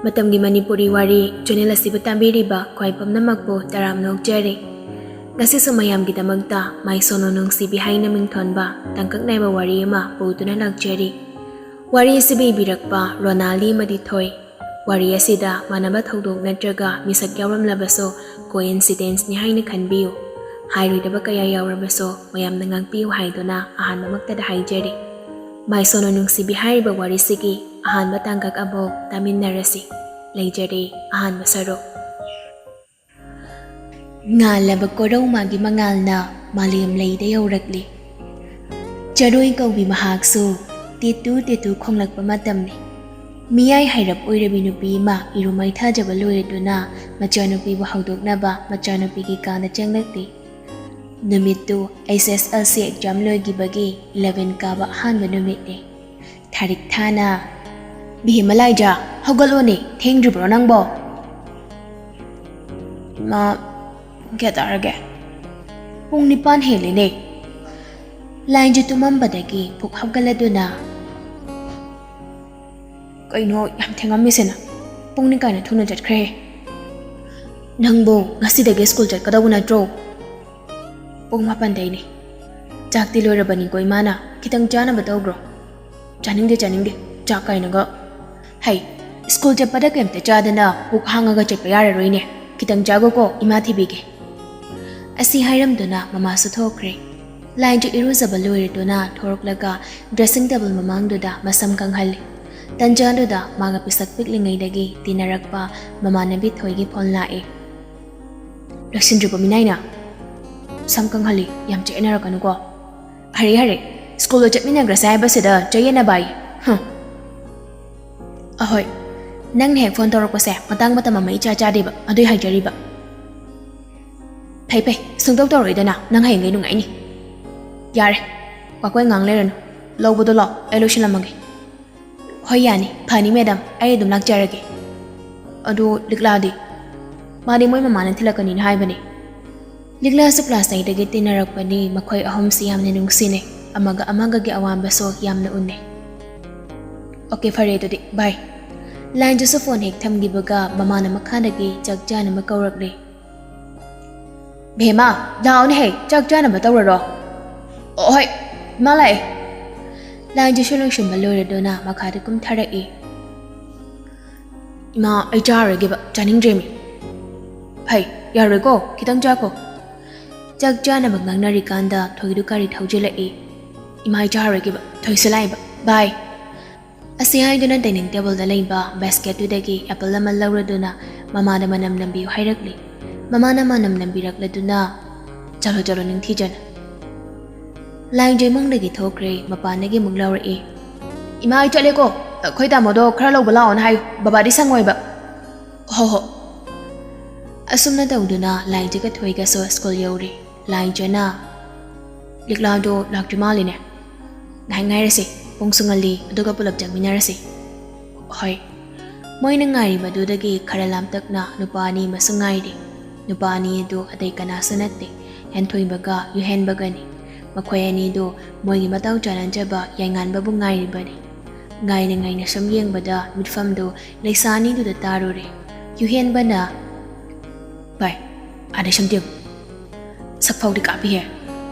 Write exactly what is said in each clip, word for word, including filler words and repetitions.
ꯃꯇꯝꯒꯤ ꯃꯅꯤꯄꯨꯔꯤ ꯋꯥꯔꯤ ꯆꯦꯅꯦꯜ ꯑꯁꯤꯕꯨ ꯇꯥꯕꯤꯔꯤꯕ ꯈ꯭ꯋꯥꯏ ꯄꯨꯝꯅꯃꯛꯄꯨ ꯇꯔꯥꯝꯅ ꯑꯣꯛꯆꯔꯤ꯫ ꯉꯁꯤꯁꯨ ꯃꯌꯥꯝꯒꯤꯗꯃꯛꯇ ꯃꯥꯏꯁꯣꯟꯅꯣ ꯅꯨꯡꯁꯤꯕꯤ ꯍꯥꯏꯅ ꯃꯤꯡꯊꯣꯟꯕ ꯇꯥꯡꯀꯛ ꯅꯥꯏꯕ ꯋꯥꯔꯤ ꯑꯃ ꯄꯨꯗꯨꯅ ꯂꯥꯛꯆꯔꯤ꯫ ꯋꯥꯔꯤ ꯑꯁꯤꯕꯨ ꯏꯕꯤꯔꯛꯄ ꯔꯣꯅꯥꯂꯤ ꯑꯃꯗꯤ ꯊꯣꯏ꯫ ꯋꯥꯔꯤ ꯑꯁꯤꯗ ꯃꯥꯟꯅꯕ ꯊꯧꯗꯣꯛ ꯅꯠꯇ꯭ꯔꯒ ꯃꯤꯁꯛ ꯌꯥꯎꯔꯝꯂꯕꯁꯨ coincidenceꯅꯤ ꯍꯥꯏꯅ ꯈꯟꯕꯤꯌꯨ꯫ ꯍꯥꯏꯔꯣꯏꯗꯕ ꯀꯌꯥ ꯌꯥꯎꯔꯕꯁꯨ ꯃꯌꯥꯝꯅ ꯉꯥꯛꯄꯤꯌꯨ ꯍꯥꯏꯗꯨꯅ ꯑꯍꯥꯟꯕꯃꯛꯇꯗ ꯍꯥꯏꯖꯔꯤ꯫ ꯃꯥꯏꯁꯣꯟꯅꯣ ꯅꯨꯡꯁꯤꯕꯤ ꯍꯥꯏꯔꯤꯕ ꯋꯥꯔꯤꯁꯤꯒꯤ ꯑꯍꯥꯟꯕ ꯇꯥꯡꯀꯛ ꯑꯃꯕꯨ ꯇꯥꯃꯤꯟꯅꯔꯁꯤ꯫ ꯂꯩꯖꯔꯦ ꯑꯍꯥꯟꯕ ꯁꯔꯨꯛ꯫ ꯉꯥꯜꯂꯕ ꯀꯣꯔꯧ ꯃꯥꯒꯤ ꯃꯉꯥꯜꯅ ꯃꯥꯂꯦꯝ ꯂꯩꯗ ꯌꯧꯔꯛꯂꯤ꯫ ꯆꯔꯣꯏ ꯀꯧꯕꯤ ꯃꯍꯥꯛꯁꯨ ꯇꯦꯇꯨ ꯇꯦꯇꯨ ꯈꯣꯡꯂꯛꯄ ꯃꯇꯝꯅꯤ꯫ ꯃꯤꯌꯥꯏ ꯍꯥꯏꯔꯞ ꯑꯣꯏꯔꯕꯤ ꯅꯨꯄꯤ ꯑꯃ ꯏꯔꯨ ꯃꯩꯊꯥꯖꯕ ꯂꯣꯏꯔꯗꯨꯅ ꯃꯆꯥꯅꯨꯄꯤꯕꯨ ꯍꯧꯗꯣꯛꯅꯕ ꯃꯆꯥꯅꯨꯄꯤꯒꯤ ꯀꯥꯗ ꯆꯪꯂꯛꯂꯤ꯫ ꯅꯨꯃꯤꯠꯇꯨ H S L C exam ꯂꯣꯏꯈꯤꯕꯒꯤ eleven ꯀꯥꯕ ꯑꯍꯥꯟꯕ ꯅꯨꯃꯤꯠꯅꯤ꯫ ꯊꯥꯔꯤꯛ ꯊꯥꯅ, "ꯕꯤꯍꯦꯃ ꯂꯥꯏꯖꯥ, ꯍꯧꯒꯠꯂꯣꯅꯦ, ꯊꯦꯡꯗ꯭ꯔꯤꯕ꯭ꯔꯣ ꯅꯪꯕꯣ?" "ꯏꯃꯥ, ꯄꯨꯡ ꯀꯌꯥ ꯇꯥꯔꯒꯦ?" "ꯄꯨꯡ ꯅꯤꯄꯥꯟ ꯍꯦꯜꯂꯦꯅꯦ꯫" ꯂꯥꯏꯖꯥ ꯇꯨꯝꯃꯝꯕꯗꯒꯤ ꯐꯨꯛ ꯍꯧꯒꯠꯂꯗꯨꯅ, "ꯀꯩꯅꯣ ꯌꯥꯝ ꯊꯦꯡꯉꯝꯃꯤꯁꯤꯅ? ꯄꯨꯡ ꯅꯤꯄꯥꯟ ꯊꯨꯅ ꯆꯠꯈ꯭ꯔꯦ꯫ ꯅꯪꯕꯨ ꯉꯁꯤꯗꯒꯤ ꯁ꯭ꯀꯨꯜ ꯆꯠꯀꯗꯧꯕ ꯅꯠꯇ꯭ꯔꯣ?" "ꯄꯨꯡ ꯃꯥꯄꯟꯗꯩꯅꯦ꯫ ꯆꯥꯛꯇꯤ ꯂꯣꯏꯔꯕꯅꯤꯀꯣ ꯏꯃꯥꯅ, ꯈꯤꯇꯪ ꯆꯥꯅꯕ ꯇꯧꯈ꯭ꯔꯣ꯫" "ꯆꯥꯅꯤꯡꯗꯦ, ꯆꯥꯅꯤꯡꯗꯦ, ꯆꯥꯛ ꯀꯥꯏꯅꯒ꯫ ꯍꯩ, ꯁ꯭ꯀꯨꯜ ꯆꯠꯄꯗ ꯀꯩꯝꯇ ꯆꯥꯗꯅ ꯄꯨꯛ ꯍꯥꯡꯉꯒ ꯆꯠꯄ ꯌꯥꯔꯔꯣꯏꯅꯦ꯫ ꯈꯤꯇꯪ ꯆꯥꯒꯣꯀꯣ, ꯏꯃꯥ ꯊꯤꯕꯤꯒꯦ꯫" ꯑꯁꯤ ꯍꯥꯏꯔꯝꯗꯨꯅ ꯃꯃꯥꯁꯨ ꯊꯣꯛꯈ꯭ꯔꯦ꯫ ꯂꯥꯏꯖꯥ ꯏꯔꯨꯖꯕ ꯂꯣꯏꯔꯗꯨꯅ ꯊꯣꯔꯛꯂꯒ dressing table ꯃꯃꯥꯡꯗꯨꯗ ꯃꯁꯝ ꯀꯪꯍꯜꯂꯤ꯫ ꯇꯟꯖꯥꯗꯨꯗ ꯃꯥꯒ ꯄꯤꯁꯛ ꯄꯤꯛꯂꯤꯉꯩꯗꯒꯤ ꯇꯤꯟꯅꯔꯛꯄ ꯃꯃꯥꯟꯅꯕꯤ ꯊꯣꯏꯒꯤ phone ꯂꯥꯛꯑꯦ꯫ "ꯂꯣꯏꯁꯤꯟꯗ꯭ꯔꯤꯕꯣ ꯃꯤꯅꯥꯏꯅ? ꯁꯝ ꯀꯪꯍꯜꯂꯤ, ꯌꯥꯝ ꯆꯌꯦꯠꯅꯔꯛꯀꯅꯨꯀꯣ꯫" "ꯍꯔꯦ ꯍꯔꯦ, ꯁ꯭ꯀꯨꯜꯗ ꯆꯠꯃꯤꯟꯅꯈ꯭ꯔꯁꯦ ꯍꯥꯏꯕꯁꯤꯗ ꯆꯌꯦꯠꯅꯕ ꯍꯥꯏ꯫ ꯍꯨꯝ꯫ ꯑꯍꯣꯏ, ꯅꯪꯅ ꯍꯦꯛ phone ꯇꯧꯔꯛꯄꯁꯦ ꯃꯇꯥꯡ ꯃꯇꯝ ꯑꯃ ꯏꯆꯥ ꯆꯥꯗꯦꯕ, ꯑꯗꯨꯏ ꯍꯥꯏꯖꯔꯤꯕ꯫" "ꯐꯩ ꯐꯩ, ꯁꯨꯡꯇꯧ ꯇꯧꯔꯛꯏꯗꯅ, ꯅꯪ ꯍꯌꯦꯡꯒꯩ ꯅꯨꯡꯉꯥꯏꯅꯤ꯫" "ꯌꯥꯔꯦ, ꯋꯥꯀꯣꯏ ꯉꯥꯡ ꯂꯩꯔꯅꯨ꯫ ꯂꯧꯕꯗꯣ ꯂꯥꯛꯑꯣ, ꯑꯩ ꯂꯣꯏꯁꯤꯜꯂꯝꯃꯒꯦ꯫" "ꯍꯣꯏ ꯌꯥꯅꯤ, ꯐꯅꯤ madam, ꯑꯩ ꯑꯗꯨꯝ ꯂꯥꯛꯆꯔꯒꯦ꯫" "ꯑꯗꯨ ꯂꯤꯛꯂꯥꯗꯤ?" "ꯃꯥꯗꯤ ꯃꯣꯏ ꯃꯃꯥꯅ ꯊꯤꯜꯂꯛꯀꯅꯤꯅ ꯍꯥꯏꯕꯅꯦ꯫" ꯂꯤꯛꯂꯥꯁꯨ class eight ꯇꯒꯤ ꯇꯤꯟꯅꯔꯛꯄꯅꯤ꯫ ꯃꯈꯣꯏ ꯑꯍꯨꯝꯁꯤ ꯌꯥꯝꯅ ꯅꯨꯡꯁꯤꯅꯩ꯫ ꯑꯃꯒ ꯑꯃꯒꯒꯤ ꯑꯋꯥꯕꯁꯨ ꯌꯥꯝꯅ ꯎꯟꯅꯩ꯫ "Okay, ꯐꯔꯦ ꯑꯗꯨꯗꯤ, bye꯫" ꯂꯥꯏꯟꯖꯁꯨ ꯐꯣꯟ ꯍꯦꯛ ꯊꯝꯈꯤꯕꯒ ꯃꯃꯥꯅ ꯃꯈꯥꯗꯒꯤ ꯆꯥꯛ ꯆꯥꯅꯕ ꯀꯧꯔꯛꯂꯦ꯫ "ꯕꯦꯝꯃ, ꯂꯥꯛꯑꯣꯅꯦꯍꯦ, ꯆꯥꯛ ꯆꯥꯅꯕ ꯇꯧꯔꯔꯣ꯫" "ꯑꯣ, ꯍꯣꯏ, ꯏꯃꯥ ꯂꯥꯛꯑꯦ꯫" ꯂꯥꯏꯟꯖꯁꯨ ꯂꯣꯏꯁꯤꯟꯕ ꯂꯣꯏꯔꯗꯨꯅ ꯃꯈꯥꯗ ꯀꯨꯝꯊꯔꯛꯏ꯫ "ꯏꯃꯥ, ꯑꯩ ꯆꯥꯔꯔꯣꯏꯒꯦꯕ, ꯆꯥꯅꯤꯡꯗ꯭ꯔꯦꯃꯤ꯫" "ꯐꯩ, ꯌꯥꯔꯣꯏꯀꯣ, ꯈꯤꯇꯪ ꯆꯥꯈꯣ꯫" ꯆꯥꯛ ꯆꯥꯅꯕ ꯉꯥꯡꯅꯔꯤꯀꯥꯟꯗ ꯊꯣꯏꯗꯨ ꯒꯥꯔꯤ ꯊꯧꯖꯤꯜꯂꯛꯏ꯫ "ꯏꯃꯥ, ꯑꯩ ꯆꯥꯔꯔꯣꯏꯒꯦꯕ, ꯊꯣꯏꯁꯨ ꯂꯥꯛꯑꯦꯕ, ꯕꯥꯏ꯫" ꯑꯁꯤ ꯍꯥꯏꯗꯨꯅ ꯗꯥꯏꯅꯤꯡ ꯇꯦꯕꯜꯗ ꯂꯩꯕ ꯕꯥꯁꯀꯦꯠꯇꯨꯗꯒꯤ ꯑꯦꯄꯜ ꯑꯃ ꯂꯧꯔꯗꯨꯅ ꯃꯃꯥꯗ ꯃꯅꯝ ꯅꯝꯕꯤꯌꯨ ꯍꯥꯏꯔꯛꯂꯤ꯫ ꯃꯃꯥꯅ ꯃꯅꯝ ꯅꯝꯕꯤꯔꯛꯂꯗꯨꯅ, "ꯆꯠꯂꯣ, ꯆꯠꯂꯣ, ꯅꯤꯡꯊꯤꯖꯅ꯫" ꯂꯥꯏꯟꯖ ꯏꯃꯨꯡꯗꯒꯤ ꯊꯣꯛꯈ꯭ꯔꯦ, ꯃꯄꯥꯟꯗꯒꯤ ꯑꯃꯨꯛ ꯂꯥꯎꯔꯛꯏ꯫ "ꯏꯃꯥ, ꯑꯩ ꯆꯠꯂꯦꯀꯣ, ꯑꯩꯈꯣꯏ ꯇꯥꯃꯣꯗꯣ ꯈꯔ ꯂꯧꯕ ꯂꯥꯛꯑꯣꯅ ꯍꯥꯏꯌꯨ, ꯕꯕꯥꯗꯤ ꯁꯪꯉꯣꯏꯕ꯫" "ꯍꯣ, ꯍꯣ꯫" ꯑꯁꯨꯝꯅ ꯇꯧꯗꯨꯅ ꯂꯥꯏꯟꯖꯒ ꯊꯣꯏꯒꯁꯨ ꯁ꯭ꯀꯨꯜ ꯌꯧꯔꯦ꯫ ꯂꯥꯏꯟꯖꯅ, "ꯂꯤꯛꯂꯥꯗꯣ ꯂꯥꯛꯇ꯭ꯔꯤ ꯃꯥꯜꯂꯤꯅꯦ꯫ ꯉꯥꯏꯍꯥꯛ ꯉꯥꯏꯔꯁꯦ, ꯄꯨꯡꯁꯨ ꯉꯜꯂꯤ, ꯑꯗꯨꯒ ꯄꯨꯂꯞ ꯆꯪꯃꯤꯟꯅꯔꯁꯦ꯫" "ꯍꯣꯏ꯫" ꯃꯣꯏꯅ ꯉꯥꯏꯔꯤꯕꯗꯨꯗꯒꯤ ꯈꯔ ꯂꯥꯞꯇꯛꯅ ꯅꯨꯄꯥ ꯑꯅꯤ ꯑꯃꯁꯨ ꯉꯥꯏꯔꯤ꯫ ꯅꯨꯄꯥ ꯑꯅꯤ ꯑꯗꯨ ꯑꯇꯩ ꯀꯅꯥꯁꯨ ꯅꯠꯇꯦ, ꯍꯦꯟꯊꯣꯏꯕꯒ ꯌꯨꯍꯦꯟꯕꯒꯅꯤ꯫ ꯃꯈꯣꯏ ꯑꯅꯤꯗꯨ ꯃꯣꯏꯒꯤ ꯃꯇꯥꯎ ꯆꯥꯅꯖꯕ ꯌꯥꯏꯉꯥꯟꯕꯕꯨ ꯉꯥꯏꯔꯤꯕꯅꯤ꯫ ꯉꯥꯏꯅ ꯉꯥꯏꯅ ꯁꯨꯝ ꯌꯦꯡꯕꯗ ꯃꯤꯠꯐꯝꯗꯨ ꯂꯩꯁꯥ ꯑꯅꯤꯗꯨꯗ ꯇꯥꯔꯨꯔꯦ꯫ ꯌꯨꯍꯦꯟꯕꯅ, "ꯚꯥꯏ, ꯑꯥꯗ ꯁꯨꯝ ꯌꯦꯡꯉꯨ꯫ ꯁꯛꯐꯥꯎꯗꯤ ꯀꯥꯞꯄꯤꯍꯦ꯫"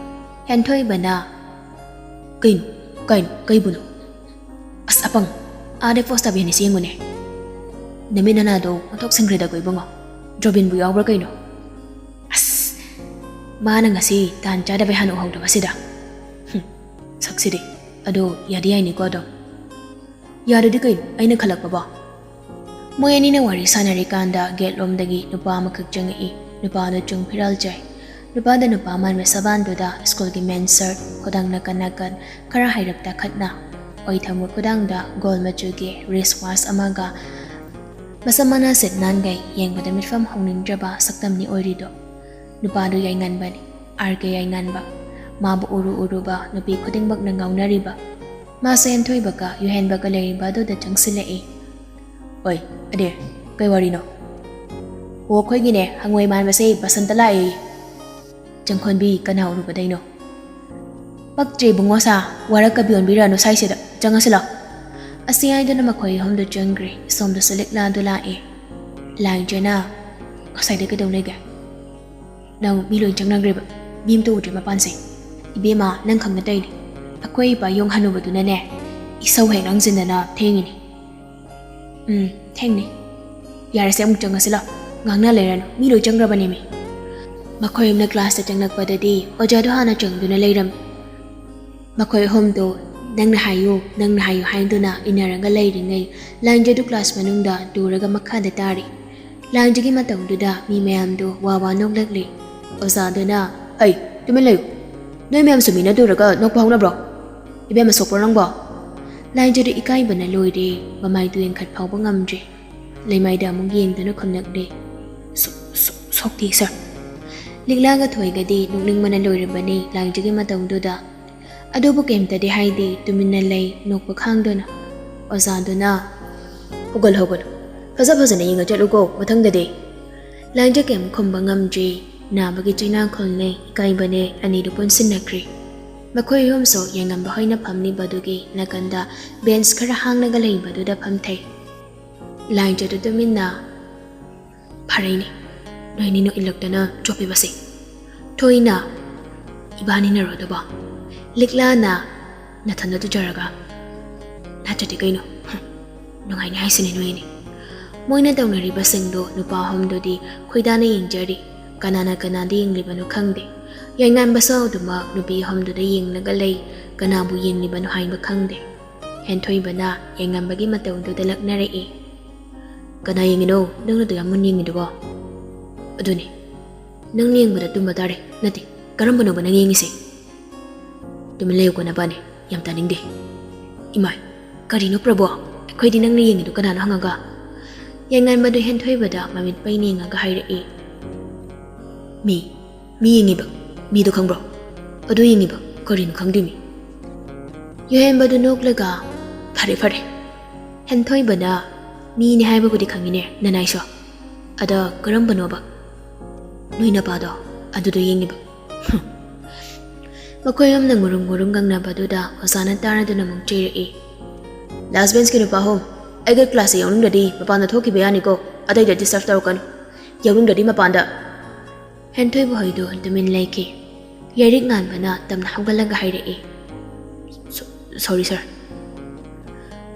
ꯍꯦꯟꯊꯣꯏꯕꯅ, "ꯀꯩꯅꯣ? ꯀꯩꯅꯣ? ꯀꯩꯕꯨꯅꯣ? ꯑꯁ, ꯑꯄꯪ, ꯑꯥꯗ ꯄꯣꯁ ꯇꯥꯕꯤ ꯑꯅꯤꯁꯤ ꯌꯦꯡꯉꯨꯅꯦ꯫ ꯅꯃꯤꯠ ꯅꯅꯥꯗꯣ ꯑꯣꯟꯊꯣꯛ ꯁꯤꯡꯈ꯭ꯔꯦꯗꯀꯣ ꯏꯕꯨꯡꯉꯣ꯫ ꯖꯣꯕꯤꯟꯕꯨ ꯌꯥꯎꯕ꯭ꯔꯥ ꯀꯩꯅꯣ? ꯑꯁ, ꯃꯥꯅ ꯉꯁꯤ ꯇꯥꯟ ꯆꯥꯗꯕꯩ ꯍꯥꯟꯅ ꯎꯍꯧꯗꯕꯁꯤꯗ꯫ ꯍꯨꯝ, ꯁꯛꯁꯤꯗꯤ꯫ ꯑꯗꯣ ꯌꯥꯗꯤ ꯌꯥꯏꯅꯤꯀꯣ ꯑꯗꯨꯝ꯫" "ꯌꯥꯔꯗꯤ ꯀꯩꯅꯣ, ꯑꯩꯅ ꯈꯜꯂꯛꯄꯕꯣ?" ꯃꯣꯏ ꯑꯅꯤꯅ ꯋꯥꯔꯤ ꯁꯥꯟꯅꯔꯤꯀꯥꯟꯗ ꯒꯦꯠ ꯂꯣꯝꯗꯒꯤ ꯅꯨꯄꯥ ꯑꯃꯈꯛ ꯆꯪꯉꯛꯏ꯫ ꯅꯨꯄꯥꯗꯣ ꯆꯨꯡ ꯐꯤꯔꯥꯜ ꯆꯥꯏ꯫ ꯅꯨꯄꯥꯗ ꯅꯨꯄꯥ ꯃꯥꯟꯕ ꯁꯕꯥꯟꯗꯨꯗ ꯁ꯭ꯀꯨꯜꯒꯤ ꯃꯦꯟ ꯁꯔꯠ, ꯈꯨꯗꯥꯡ ꯅꯥꯀꯟ ꯅꯥꯀꯟ ꯈꯔ ꯍꯥꯏꯔꯞ ꯇꯥꯈꯠꯅ, ꯑꯣꯏ ꯊꯝꯃꯣ ꯈꯨꯗꯥꯡꯗ ꯒꯣꯜ ꯃꯆꯨꯒꯤ ꯔꯤꯁ ꯋꯥꯁ ꯑꯃꯒ, ꯃꯁꯝ ꯃꯅꯥ ꯁꯤꯠ ꯅꯥꯟꯈꯩ, ꯌꯦꯡꯕꯗ ꯃꯤꯠꯐꯝ ꯍꯧꯅꯤꯡꯗ꯭ꯔꯕ ꯁꯛꯇꯝꯅꯤ ꯑꯣꯏꯔꯤꯗꯣ꯫ ꯅꯨꯄꯥꯗꯨ ꯌꯥꯏꯉꯟꯕꯅꯤ, ꯑꯥꯔ ꯀꯦ ꯌꯥꯏꯉꯟꯕ꯫ ꯃꯥꯕꯨ ꯎꯔꯨ ꯎꯔꯨꯕ ꯅꯨꯄꯤ ꯈꯨꯗꯤꯡꯃꯛꯅ ꯉꯥꯎꯅꯔꯤꯕ꯫ ꯃꯥꯁꯨ ꯍꯦꯟꯊꯣꯏꯕꯒ ꯌꯨꯍꯦꯟꯕꯒ ꯂꯩꯔꯤꯕ ꯑꯗꯨꯗ ꯆꯪꯁꯤꯜꯂꯛꯏ꯫ "ꯑꯣꯏ, ꯑꯗꯦ, ꯀꯩ ꯋꯥꯔꯤꯅꯣ?" "ꯑꯣ, ꯑꯩꯈꯣꯏꯒꯤꯅꯦ, ꯍꯪꯉꯣꯏ ꯃꯥꯟꯕꯁꯦ ꯕꯁꯟꯇ ꯂꯥꯛꯑꯦ꯫" "ꯆꯪꯈꯣꯟꯕꯤ, ꯀꯅꯥ ꯎꯔꯨꯕꯗꯩꯅꯣ?" "ꯄꯛꯇ꯭ꯔꯦ ꯏꯕꯨꯡꯉꯣ ꯁꯥ, ꯋꯥꯔꯛ ꯀꯕꯤ ꯑꯣꯟꯕꯤꯔꯅꯨ ꯁ꯭ꯋꯥꯏꯁꯤꯗ, ꯆꯪꯉꯁꯤ ꯂꯥꯎ꯫" ꯑꯁꯤ ꯍꯥꯏꯗꯨꯅ ꯃꯈꯣꯏ ꯑꯍꯨꯝꯗꯨ ꯆꯪꯈ꯭ꯔꯦ꯫ ꯁꯣꯝꯗꯁꯨ ꯂꯤꯛꯂꯥꯗꯨ ꯂꯥꯛꯑꯦ꯫ ꯂꯥꯏꯖꯅ, "ꯉꯁꯥꯏꯗ ꯀꯩꯗꯧ ꯂꯩꯒꯦ? ꯅꯪ ꯃꯤ ꯂꯣꯏ ꯆꯪꯅꯈ꯭ꯔꯦꯕ? ꯃꯤ ꯑꯝꯇ ꯎꯗ꯭ꯔꯦ ꯃꯄꯥꯟꯁꯦ?" "ꯏꯕꯦꯝꯃ, ꯅꯪ ꯈꯪꯅ ꯇꯧꯔꯤꯅꯦ꯫ ꯑꯩꯈꯣꯏ ꯏꯄꯥ ꯌꯣꯡ ꯍꯅꯨꯕꯗꯨꯅꯅꯦ, ꯏꯁꯧ ꯍꯦꯛ ꯂꯥꯡꯁꯤꯟꯗꯅ ꯊꯦꯡꯉꯤꯅꯦ꯫" "ꯎꯝ, ꯊꯦꯡꯅꯤ꯫ ꯌꯥꯔꯦꯁꯦ, ꯑꯃꯨꯛ ꯆꯪꯉꯁꯤ ꯂꯥꯎ꯫ ꯉꯥꯡꯅ ꯂꯩꯔꯅꯨ, ꯃꯤ ꯂꯣꯏ ꯆꯪꯈ꯭ꯔꯕꯅꯦꯃꯤ꯫" ꯃꯈꯣꯏ ꯑꯍꯨꯝꯅ ꯀ꯭ꯂꯥꯁꯇ ꯆꯪꯂꯛꯄꯗꯗꯤ ꯑꯣꯖꯥꯗꯣ ꯍꯥꯟꯅ ꯆꯪꯗꯨꯅ ꯂꯩꯔꯝꯃꯤ꯫ ꯃꯈꯣꯏ ꯑꯍꯨꯝꯗꯣ "ꯅꯪꯅ ꯍꯥꯏꯌꯨ, ꯅꯪꯅ ꯍꯥꯏꯌꯨ" ꯍꯥꯏꯗꯨꯅ ꯏꯟꯅꯔꯒ ꯂꯩꯔꯤꯉꯩ, ꯂꯥꯏꯟꯖꯗꯨ ꯀ꯭ꯂꯥꯁ ꯃꯅꯨꯡꯗ ꯇꯨꯔꯒ ꯃꯈꯥꯗ ꯇꯥꯔꯤ꯫ ꯂꯥꯏꯟꯖꯒꯤ ꯃꯇꯧꯗꯨꯗ ꯃꯤ ꯃꯌꯥꯝꯗꯣ ꯋꯥ ꯋꯥ ꯅꯣꯛꯂꯛꯂꯤ꯫ ꯑꯣꯖꯥꯗꯨꯅ, "ꯍꯩ, ꯇꯨꯃꯤꯟ ꯂꯩꯌꯨ꯫ ꯅꯣꯏ ꯃꯌꯥꯝꯁꯨ ꯃꯤꯅ ꯇꯨꯔꯒ ꯅꯣꯛꯄ ꯍꯧꯅꯕ꯭ꯔꯣ? ꯏꯕꯦꯝꯃ, ꯁꯣꯛꯄ꯭ꯔꯣ ꯅꯪꯕꯣ?" ꯂꯥꯏꯟꯖꯗꯨ ꯏꯀꯥꯏꯕꯅ ꯂꯣꯏꯔꯦ꯫ ꯃꯃꯥꯏꯗꯨ ꯌꯦꯡꯈꯠ ꯐꯥꯎꯕ ꯉꯝꯗ꯭ꯔꯦ꯫ ꯂꯩꯃꯥꯏꯗ ꯑꯃꯨꯛ ꯌꯦꯡꯗꯨꯅ ꯈꯨꯝꯂꯛꯂꯦ, "ꯁꯣ-, ꯁꯣ-, ꯁꯣꯛꯇꯦ, ꯁꯥꯔ꯫" ꯂꯤꯛꯂꯥꯒ ꯊꯣꯏꯒꯗꯤ ꯅꯣꯛꯅꯤꯡꯕꯅ ꯂꯣꯏꯔꯕꯅꯤ ꯂꯥꯏꯟꯖꯒꯤ ꯃꯇꯧꯗꯨꯗ꯫ ꯑꯗꯨꯕꯨ ꯀꯩꯝꯇꯗꯤ ꯍꯥꯏꯗꯦ, ꯇꯨꯃꯤꯟꯅ ꯂꯩ, ꯅꯣꯛꯄ ꯈꯥꯡꯗꯨꯅ꯫ ꯑꯣꯖꯥꯗꯨꯅ, "ꯍꯧꯒꯠꯂꯨ, ꯍꯧꯒꯠꯂꯨ꯫ ꯐꯖ ꯐꯖꯅ ꯌꯦꯡꯉ ꯆꯠꯂꯨꯀꯣ ꯃꯊꯪꯗꯗꯤ꯫" ꯂꯥꯏꯟꯖ ꯀꯩꯝ ꯈꯨꯝꯕ ꯉꯝꯗ꯭ꯔꯦ꯫ ꯅꯥꯕꯒꯤ ꯆꯩꯅꯥꯈꯣꯜꯅꯦ, ꯏꯀꯥꯏꯕꯅꯦ, ꯑꯅꯤꯗꯨ ꯄꯨꯟꯁꯤꯟꯅꯈ꯭ꯔꯦ꯫ ꯃꯈꯣꯏ ꯑꯍꯨꯝꯁꯨ ꯌꯥꯏꯉꯝꯕ ꯍꯣꯏꯅ ꯐꯝꯂꯤꯕꯗꯨꯒꯤ ꯅꯥꯀꯟꯗ ꯕꯦꯟꯁ ꯈꯔ ꯍꯥꯡꯂꯒ ꯂꯩꯕꯗꯨꯗ ꯐꯝꯊꯩ꯫ ꯂꯥꯏꯟꯖꯗꯨ ꯇꯨꯃꯤꯟꯅ, "ꯐꯔꯦꯅꯦ, ꯅꯣꯏꯅꯤꯅ ꯏꯜꯂꯛꯇꯅ ꯆꯣꯞꯄꯤꯕꯁꯦ꯫ ꯊꯣꯏꯅ, ꯏꯕꯥꯅꯤꯅꯔꯣ ꯑꯗꯨꯕꯣ?" ꯂꯤꯛꯂꯥꯅ, "ꯅꯊꯟꯗ ꯇꯨꯖꯔꯒ ꯅꯠꯇ꯭ꯔꯗꯤ ꯀꯩꯅꯣ? ꯍꯨꯝ, ꯅꯨꯡꯉꯥꯏꯅꯤ ꯍꯥꯏꯁꯤꯅꯦ ꯅꯣꯏꯅꯤ꯫" ꯃꯣꯏꯅ ꯇꯧꯅꯔꯤꯕꯁꯤꯡꯗꯣ ꯅꯨꯄꯥ ꯑꯍꯨꯝꯗꯨꯗꯤ ꯈꯣꯏꯗꯥꯅ ꯌꯦꯡꯖꯔꯤ꯫ ꯀꯅꯥꯅ ꯀꯅꯥꯗ ꯌꯦꯡꯂꯤꯕꯅꯣ ꯈꯪꯗꯦ꯫ ꯌꯥꯏꯉꯥꯟꯕꯁꯨ ꯑꯗꯨꯃꯛ ꯅꯨꯄꯤ ꯑꯍꯨꯝꯗꯨꯗ ꯌꯦꯡꯂꯒ ꯂꯩ꯫ ꯀꯅꯥꯕꯨ ꯌꯦꯡꯂꯤꯕꯅꯣ ꯍꯥꯏꯕ ꯈꯪꯗꯦ꯫ ꯍꯦꯟꯊꯣꯏꯕꯅ ꯌꯥꯏꯉꯝꯕꯒꯤ ꯃꯇꯧꯗꯨꯗ ꯂꯛꯅꯔꯛꯏ꯫ "ꯀꯅꯥ ꯌꯦꯡꯉꯤꯅꯣ ꯅꯪꯅ ꯑꯗꯨ ꯌꯥꯝ ꯃꯨꯟꯅ ꯌꯦꯡꯉꯤꯗꯨꯕꯣ?" "ꯑꯗꯨꯅꯤ, ꯅꯪꯅ ꯌꯦꯡꯕꯗ ꯇꯨꯝꯕ ꯇꯥꯔꯦ꯫ ꯅꯠꯇꯦ, ꯀꯔꯝꯕꯅꯣꯕ ꯅꯪ ꯌꯦꯡꯉꯤꯁꯦ?" "ꯇꯨꯃꯤꯟ ꯂꯩꯌꯨꯀꯣ ꯅꯕꯥꯅꯤ, ꯌꯥꯝ ꯇꯥꯅꯤꯡꯗꯦ꯫" "ꯏꯃꯥꯏ, ꯀꯔꯤꯅꯣ ꯄ꯭ꯔꯚꯨ? ꯑꯩꯈꯣꯏꯗꯤ ꯅꯪꯅ ꯌꯦꯡꯉꯤꯗꯨ ꯀꯅꯥꯅꯣ ꯍꯪꯉꯒ?" ꯌꯥꯏꯉꯝꯕꯗꯨ ꯍꯦꯟꯊꯣꯏꯕꯗ ꯃꯃꯤꯠ ꯄꯩꯅ ꯌꯦꯡꯉꯒ ꯍꯥꯏꯔꯛꯏ꯫ "ꯃꯤ, ꯃꯤ ꯌꯦꯡꯉꯤꯕ, ꯃꯤꯗꯣ ꯈꯪꯕ꯭ꯔꯣ? ꯑꯗꯨ ꯌꯦꯡꯉꯤꯕ, ꯀꯔꯤꯅꯣ ꯈꯪꯗꯦꯃꯤ꯫" ꯌꯣꯍꯦꯟꯕꯗꯨ ꯅꯣꯛꯂꯒ, "ꯐꯔꯦ, ꯐꯔꯦ꯫ ꯍꯦꯟꯊꯣꯏꯕꯅ ꯃꯤꯅꯤ ꯍꯥꯏꯕꯕꯨꯗꯤ ꯈꯪꯉꯤꯅꯦ ꯅꯅꯥꯏꯁꯨ꯫ ꯑꯗ ꯀꯔꯝꯕꯅꯣꯕ? ꯅꯣꯏ ꯅꯄꯥꯗꯣ ꯑꯗꯨꯗꯣ ꯌꯦꯡꯉꯤꯕ꯫" ꯍꯨꯝ꯫ ꯃꯈꯣꯏ ꯑꯍꯨꯝꯅ ꯉꯨꯔꯨꯝ ꯉꯨꯔꯨꯝ ꯉꯪꯅꯕꯗꯨꯗ ꯑꯣꯖꯥꯅ ꯇꯥꯔꯗꯨꯅ ꯑꯃꯨꯛ ꯆꯩꯔꯛꯏ꯫ Last benchꯀꯤ ꯅꯨꯄꯥ ꯑꯍꯨꯝ, ꯑꯩꯒ classꯇ ꯌꯥꯎꯅꯤꯡꯗ꯭ꯔꯗꯤ ꯃꯄꯥꯟꯗ ꯊꯣꯛꯈꯤꯕ ꯌꯥꯅꯤꯀꯣ, ꯑꯇꯩꯗ disturb ꯇꯧꯔꯛꯀꯅꯨ꯫ ꯌꯥꯎꯅꯤꯡꯗ꯭ꯔꯗꯤ ꯃꯄꯥꯟꯗ꯫ ꯍꯦꯟꯊꯣꯏꯕ ꯍꯣꯏꯗꯨ ꯇꯨꯃꯤꯟ ꯂꯩꯈꯤ꯫ ꯌꯥꯏꯔꯤꯛ ꯉꯥꯟꯕꯅ ꯇꯞꯅ ꯍꯧꯒꯠꯂꯒ ꯍꯥꯏꯔꯛꯏ, "So-, sorry sir."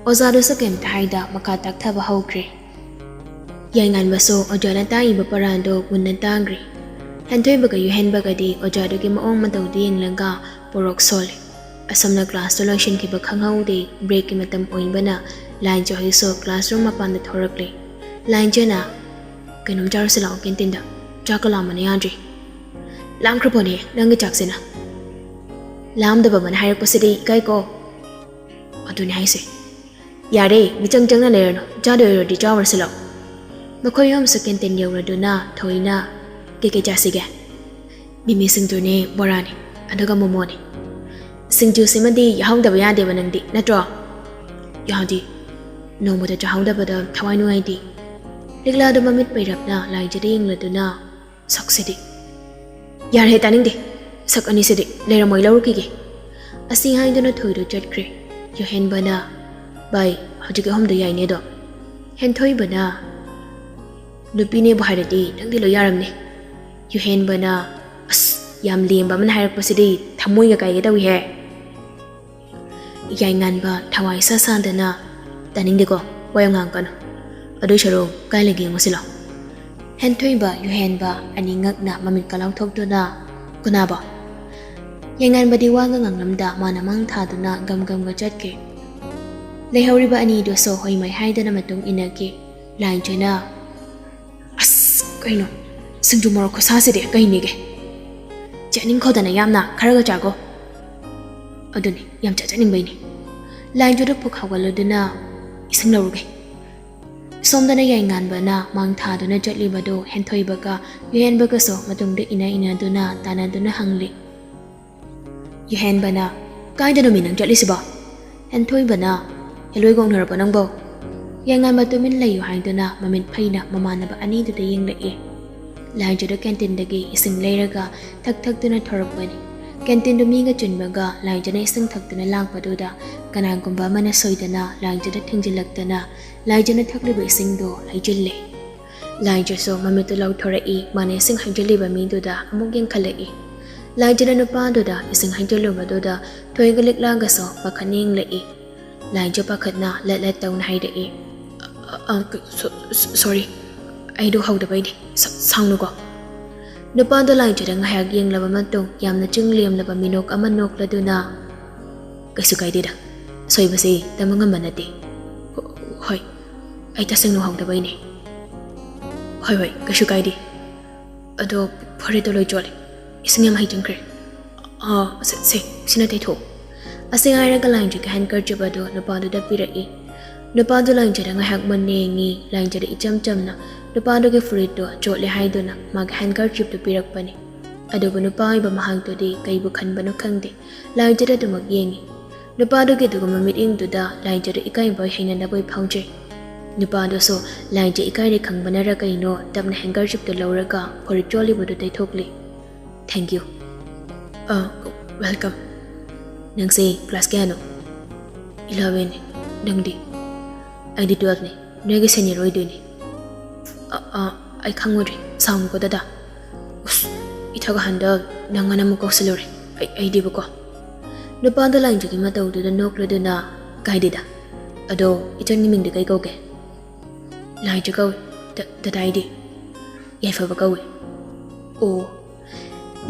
ꯑꯣꯖꯥꯗꯨꯁꯨ ꯀꯩꯝꯇ ꯍꯥꯏꯗ ꯃꯈꯥ ꯇꯥꯛꯊꯕ ꯍꯧꯈ꯭ꯔꯦ꯫ ꯌꯥꯏꯉꯥꯟꯕꯁꯨ ꯑꯣꯖꯥꯅ ꯇꯥꯛꯏꯕ ꯄꯔꯥꯗꯣ ꯃꯨꯟꯅ ꯇꯥꯈ꯭ꯔꯦ꯫ ꯍꯦꯟꯊꯣꯏꯕꯒ ꯌꯨꯍꯦꯟꯕꯒꯗꯤ ꯑꯣꯖꯥꯗꯨꯒꯤ ꯃꯑꯣꯡ ꯃꯇꯧꯗꯨ ꯌꯦꯡꯂꯒ ꯄꯣꯔꯣꯛ ꯁꯣꯜꯂꯤ꯫ ꯑꯁꯨꯝꯅ classꯇꯨ ꯂꯣꯏꯁꯤꯟꯈꯤꯕ ꯈꯪꯍꯧꯗꯦ꯫ Breakꯀꯤ ꯃꯇꯝ ꯑꯣꯏꯕꯅ ꯂꯥꯏꯟꯖꯦ ꯍꯣꯏꯁꯨ classroom ꯃꯄꯥꯟꯗ ꯊꯣꯔꯛꯂꯦ꯫ ꯂꯥꯏꯟꯖꯦꯅ, "ꯀꯩꯅꯣꯝ ꯆꯥꯔꯨꯁꯤ ꯂꯥꯛꯑꯣ canteenꯗ, ꯆꯥꯛꯀ ꯂꯥꯝꯕꯅ ꯌꯥꯗ꯭ꯔꯦ꯫" "ꯂꯥꯝꯈ꯭ꯔꯄꯣꯠꯅꯦ ꯅꯪꯒꯤ ꯆꯥꯛꯁꯤꯅ꯫ ꯂꯥꯝꯗꯕ ꯑꯃꯅ ꯍꯥꯏꯔꯛꯄꯁꯤꯗꯤ ꯏꯀꯥꯏꯀꯣ꯫" "ꯑꯗꯨꯅꯦ ꯍꯥꯏꯁꯦ꯫ ꯌꯥꯔꯦ, ꯃꯤꯆꯪ ꯆꯪꯅ ꯂꯩꯔꯅꯨ, ꯆꯥꯗꯣꯏ ꯑꯣꯏꯔꯗꯤ ꯆꯥꯎꯔꯁꯤ ꯂꯥꯛꯑꯣ꯫" ꯃꯈꯣꯏ ꯑꯍꯨꯝꯁꯨ canteen ꯌꯧꯔꯗꯨꯅ ꯊꯣꯏꯅ, "ꯀꯩꯀꯩ ꯆꯥꯁꯤꯒꯦ?" "ꯃꯤꯃꯤ ꯁꯤꯡꯖꯨꯅꯦ, ꯕꯣꯔꯥꯅꯦ, ꯑꯗꯨꯒ ꯃꯣꯃꯣꯅꯦ꯫" "ꯁꯤꯡꯖꯨꯁꯤꯃꯗꯤ ꯌꯥꯎꯍꯧꯗꯕ ꯌꯥꯗꯦꯕ ꯅꯪꯗꯤ, ꯅꯠꯇ꯭ꯔꯣ?" "ꯌꯥꯎꯗꯦ, ꯅꯣꯡꯃꯇ ꯆꯥꯍꯧꯗꯕꯗ ꯊꯋꯥꯏ ꯅꯨꯡꯉꯥꯏꯇꯦ꯫" ꯂꯤꯛꯂꯥꯗꯨ ꯃꯃꯤꯠ ꯄꯩꯔꯞꯅ ꯂꯥꯏꯖꯗ ꯌꯦꯡꯂꯗꯨꯅ, "ꯁꯛꯁꯤꯗꯤ꯫" "ꯌꯥꯔꯦ, ꯇꯥꯅꯤꯡꯗꯦ꯫ ꯁꯛ ꯑꯅꯤꯁꯤꯗꯤ ꯂꯩꯔꯝꯃꯣꯏ, ꯂꯧꯔꯨꯈꯤꯒꯦ꯫" ꯑꯁꯤ ꯍꯥꯏꯗꯨꯅ ꯊꯣꯏꯗꯨ ꯆꯠꯈ꯭ꯔꯦ꯫ ꯌꯨꯍꯦꯟꯕꯅ, "ꯚꯥꯏ, ꯍꯧꯖꯤꯛꯀꯤ ꯑꯍꯨꯝꯗꯨ ꯌꯥꯏꯅꯦ ꯑꯗꯣ꯫" ꯍꯦꯟꯊꯣꯏꯕꯅ, "ꯅꯨꯄꯤꯅꯦꯕꯨ ꯍꯥꯏꯔꯗꯤ ꯅꯪꯗꯤ ꯂꯣꯏ ꯌꯥꯔꯝꯅꯤ꯫" ꯌꯨꯍꯦꯟꯕꯅ, "ꯑꯁ, ꯌꯥꯝ ꯂꯦꯝꯕ ꯑꯃꯅ ꯍꯥꯏꯔꯛꯄꯁꯤꯗꯤ ꯊꯃꯣꯏꯒ ꯀꯥꯏꯒꯦ ꯇꯧꯏꯍꯦ꯫" ꯌꯥꯏꯉꯥꯟꯕ ꯊꯋꯥꯏ ꯁꯥ ꯁꯥꯗꯅ, "ꯇꯥꯅꯤꯡꯗꯦꯀꯣ, ꯋꯥ ꯌꯥꯝ ꯉꯥꯡꯉꯛꯀꯅꯨ꯫ ꯑꯗꯨꯏ ꯁꯔꯨꯛ ꯀꯥꯏ ꯂꯩꯒꯦ ꯌꯦꯡꯉꯨꯁꯤ ꯂꯥꯎ꯫" ꯍꯦꯟꯊꯣꯏꯕ, ꯌꯨꯍꯦꯟꯕ ꯑꯅꯤꯉꯛꯅ ꯃꯃꯤꯠꯀ ꯂꯥꯎꯊꯣꯛꯇꯨꯅ, "ꯀꯅꯥꯕꯣ?" ꯌꯥꯏꯉꯥꯟꯕꯗꯤ ꯋꯥꯒ ꯉꯥꯡꯂꯝꯗ ꯃꯥꯅ ꯃꯥꯡ ꯊꯥꯗꯨꯅ ꯒꯝ ꯒꯝꯒ ꯆꯠꯈꯤ꯫ ꯂꯩꯍꯧꯔꯤꯕ ꯑꯅꯤꯗꯨꯁꯨ ꯍꯣꯏ ꯃꯥꯏ ꯍꯥꯏꯗꯅ ꯃꯇꯨꯡ ꯏꯟꯅꯈꯤ꯫ ꯂꯥꯏꯟꯖꯅ, "ꯑꯁ, ꯀꯩꯅꯣ? ꯁꯤꯡꯖꯨ ꯃꯣꯔꯣꯛ ꯈꯨꯁꯥꯁꯤꯗꯤ ꯀꯩꯅꯦꯒꯦ? ꯆꯠꯅꯤꯡꯈꯣꯗꯅ ꯌꯥꯝꯅ, ꯈꯔꯒ ꯆꯥꯒꯣ꯫" "ꯑꯗꯨꯅꯤ, ꯌꯥꯝ ꯆꯥꯖꯅꯤꯡꯕꯩꯅꯤ꯫" ꯂꯥꯏꯟꯖꯗꯨ ꯄꯨꯛ ꯍꯧꯒꯠꯂꯗꯨꯅ, "ꯏꯁꯤꯡ ꯂꯧꯔꯨꯒꯦ꯫" ꯁꯣꯝꯗꯅ ꯌꯥꯏꯉꯥꯟꯕꯅ ꯃꯥꯡ ꯊꯥꯗꯨꯅ ꯆꯠꯂꯤꯕꯗꯨ ꯍꯦꯟꯊꯣꯏꯕꯒ ꯌꯨꯍꯦꯟꯕꯒꯁꯨ ꯃꯇꯨꯡꯗ ꯏꯟꯅ ꯏꯟꯅꯗꯨꯅ ꯇꯥꯟꯅꯗꯨꯅ ꯍꯪꯂꯤ꯫ ꯌꯨꯍꯦꯟꯕꯅ, "ꯀꯥꯏꯗꯅꯣꯃꯤ ꯅꯪ ꯆꯠꯂꯤꯁꯤꯕꯣ?" ꯍꯦꯟꯊꯣꯏꯕꯅ, "ꯍꯦꯂꯣꯏꯒ ꯎꯅꯔꯕꯣ ꯅꯪꯕꯣ?" ꯌꯥꯏꯉꯥꯟꯕ ꯇꯨꯃꯤꯟ ꯂꯩꯌꯨ ꯍꯥꯏꯗꯨꯅ ꯃꯃꯤꯠ ꯐꯩꯅ ꯃꯃꯥꯟꯅꯕ ꯑꯅꯤꯗꯨꯗ ꯌꯦꯡꯂꯛꯏ꯫ ꯂꯥꯏꯖꯗꯨ ꯀꯦꯟꯇꯤꯟꯗꯒꯤ ꯏꯁꯤꯡ ꯂꯩꯔꯒ ꯊꯛ ꯊꯛꯇꯨꯅ ꯊꯣꯔꯛꯄꯅꯤ꯫ ꯀꯦꯟꯇꯤꯟꯗꯨ ꯃꯤꯒ ꯆꯤꯟꯕꯒ ꯂꯥꯏꯖꯅ ꯏꯁꯤꯡ ꯊꯛꯇꯨꯅ ꯂꯥꯛꯄꯗꯨꯗ ꯀꯅꯥꯒꯨꯝꯕ ꯑꯃꯅ ꯁꯣꯏꯗꯅ ꯂꯥꯏꯖꯗ ꯊꯦꯡꯖꯤꯜꯂꯛꯇꯅ ꯂꯥꯏꯖꯅ ꯊꯛꯂꯤꯕ ꯏꯁꯤꯡꯗꯣ ꯍꯩꯖꯤꯜꯂꯦ꯫ ꯂꯥꯏꯖꯁꯨ ꯃꯃꯤꯠꯇꯨ ꯂꯥꯎꯊꯣꯔꯛꯏ, ꯃꯥꯅ ꯏꯁꯤꯡ ꯍꯩꯖꯤꯜꯂꯤꯕ ꯃꯤꯗꯨꯗ ꯑꯃꯨꯛ ꯌꯦꯡꯈꯠꯂꯛꯏ꯫ ꯂꯥꯏꯖꯅ ꯅꯨꯄꯥꯗꯨꯗ ꯏꯁꯤꯡ ꯍꯩꯖꯤꯜꯂꯨꯕꯗꯨꯗ ꯊꯣꯏꯒ ꯂꯤꯛꯂꯥꯒꯁꯨ ꯄꯥꯈꯠꯅ ꯌꯦꯡꯂꯛꯏ꯫ ꯂꯥꯏꯖ ꯄꯥꯈꯠꯅ ꯂꯠ ꯂꯠ ꯇꯧꯅ ꯍꯥꯏꯔꯛꯏ, "ꯑ, ꯑ, ꯁꯣ-, ꯁꯣ-, ꯁꯣꯔꯤ, ꯑꯩꯗꯣ ꯍꯧꯗꯕꯩꯅꯦ, ꯁ-, ꯁꯥꯎꯅꯨꯀꯣ꯫" ꯅꯨꯄꯥꯗꯣ ꯂꯥꯏꯖꯗ ꯉꯥꯏꯍꯥꯛ ꯌꯦꯡꯂꯕ ꯃꯇꯨꯡ ꯌꯥꯝꯅ ꯆꯤꯡ ꯂꯦꯝꯂꯕ ꯃꯤꯅꯣꯛ ꯑꯃ ꯅꯣꯛꯂꯗꯨꯅ, "ꯀꯩꯁꯨ ꯀꯥꯏꯗꯦꯗ, ꯑꯁꯣꯏꯕꯁꯤ ꯇꯝꯕ ꯉꯝꯕ ꯅꯠꯇꯦ꯫ ꯍꯣ-, ꯍꯣꯏ, ꯑꯩ ꯇꯁꯦꯡꯅ ꯎꯍꯧꯗꯕꯩꯅꯦ꯫ ꯍꯣꯏ, ꯍꯣꯏ, ꯀꯩꯁꯨ ꯀꯥꯏꯗꯦ꯫ ꯑꯗꯣ ꯐꯨꯔꯤꯠꯇꯣ ꯂꯣꯏ ꯆꯣꯠꯂꯦ, ꯏꯁꯤꯡ ꯌꯥꯝ ꯍꯩꯖꯤꯟꯈ꯭ꯔꯦ꯫ ꯑꯥ, ꯁꯦ, ꯁꯦ, ꯁꯤꯅ ꯇꯩꯊꯣꯛꯑꯣ꯫" ꯑꯁꯤ ꯍꯥꯏꯔꯒ ꯂꯥꯏꯟꯖꯒꯤ ꯍꯦꯟꯀꯔꯆꯤꯞ ꯑꯗꯨ ꯅꯨꯄꯥꯗꯨꯗ ꯄꯤꯔꯛꯏ꯫ ꯅꯨꯄꯥꯗꯨ ꯂꯥꯏꯟꯖꯗ ꯉꯥꯏꯍꯥꯛ ꯃꯨꯟꯅ ꯌꯦꯡꯉꯤ꯫ ꯂꯥꯏꯟꯖꯗ ꯏꯆꯝ ꯆꯝꯅ ꯅꯨꯄꯥꯗꯨꯒꯤ ꯐꯨꯔꯤꯠꯇꯨ ꯆꯣꯠꯂꯦ ꯍꯥꯏꯗꯨꯅ ꯃꯥꯒꯤ ꯍꯦꯟꯀꯔꯆꯤꯞꯇꯨ ꯄꯤꯔꯛꯄꯅꯤ꯫ ꯑꯗꯨꯕꯨ ꯅꯨꯄꯥ ꯑꯣꯏꯕ ꯃꯍꯥꯛꯇꯨꯗꯤ ꯀꯩꯕꯨ ꯈꯟꯕꯅꯣ ꯈꯪꯗꯦ, ꯂꯥꯏꯟꯖꯗ ꯑꯗꯨꯃꯛ ꯌꯦꯡꯉꯤ꯫ ꯅꯨꯄꯥꯗꯨꯒꯤ ꯑꯗꯨꯒꯨꯝꯕ ꯃꯤꯠꯌꯦꯡꯗꯨꯗ ꯂꯥꯏꯟꯖꯗ ꯏꯀꯥꯏꯕꯣꯏ ꯍꯩꯅꯗꯕꯣꯏ ꯐꯥꯎꯖꯩ꯫ ꯅꯨꯄꯥꯗꯨꯁꯨ ꯂꯥꯏꯟꯖ ꯏꯀꯥꯏꯔꯦ ꯈꯪꯕꯅꯔ ꯀꯩꯅꯣ ꯇꯞꯅ ꯍꯦꯟꯀꯔꯆꯤꯞꯇꯨ ꯂꯧꯔꯒ ꯐꯨꯔꯤꯠ ꯆꯣꯠꯂꯤꯕꯗꯨ ꯇꯩꯊꯣꯛꯂꯤ꯫ "Thank you꯫ ꯑ, welcome꯫ ꯅꯪꯁꯦ ꯀ꯭ꯂꯥꯁ ꯀꯌꯥꯅꯣ?" "Eleven꯫ ꯅꯪꯗꯤ?" "ꯑꯩꯗꯤ twelve ꯅꯤ, ꯅꯣꯏꯒꯤ senior ꯑꯣꯏꯗꯣꯏꯅꯤ꯫" "ꯑ, ꯑ, ꯑꯩ ꯈꯪꯉꯨꯗ꯭ꯔꯦ, ꯁꯥꯎꯅꯨꯀꯣ ꯗꯗꯥ꯫" "ꯎꯁ, ꯏꯊꯛ ꯑꯍꯟꯗ ꯅꯪ ꯑꯅ ꯑꯃꯨꯛ ꯀꯧꯁꯤꯜꯂꯨꯔꯦ꯫ ꯑꯩ, ꯑꯩꯗꯤꯕꯀꯣ꯫" ꯅꯨꯄꯥꯗꯣ ꯂꯥꯏꯟꯖꯒꯤ ꯃꯇꯧꯗꯨꯗ ꯅꯣꯛꯂꯗꯨꯅ, "ꯀꯥꯏꯗꯦꯗ꯫ ꯑꯗꯣ ꯏꯆꯟꯒꯤ ꯃꯤꯡꯗꯤ ꯀꯩ ꯀꯧꯒꯦ?" "ꯂꯥꯏꯖ ꯀꯧꯏ꯫ ꯗ-, ꯗꯗꯥꯏꯗꯤ?" "ꯌꯥꯏꯐꯕ ꯀꯧꯏ꯫" "ꯑꯣ꯫"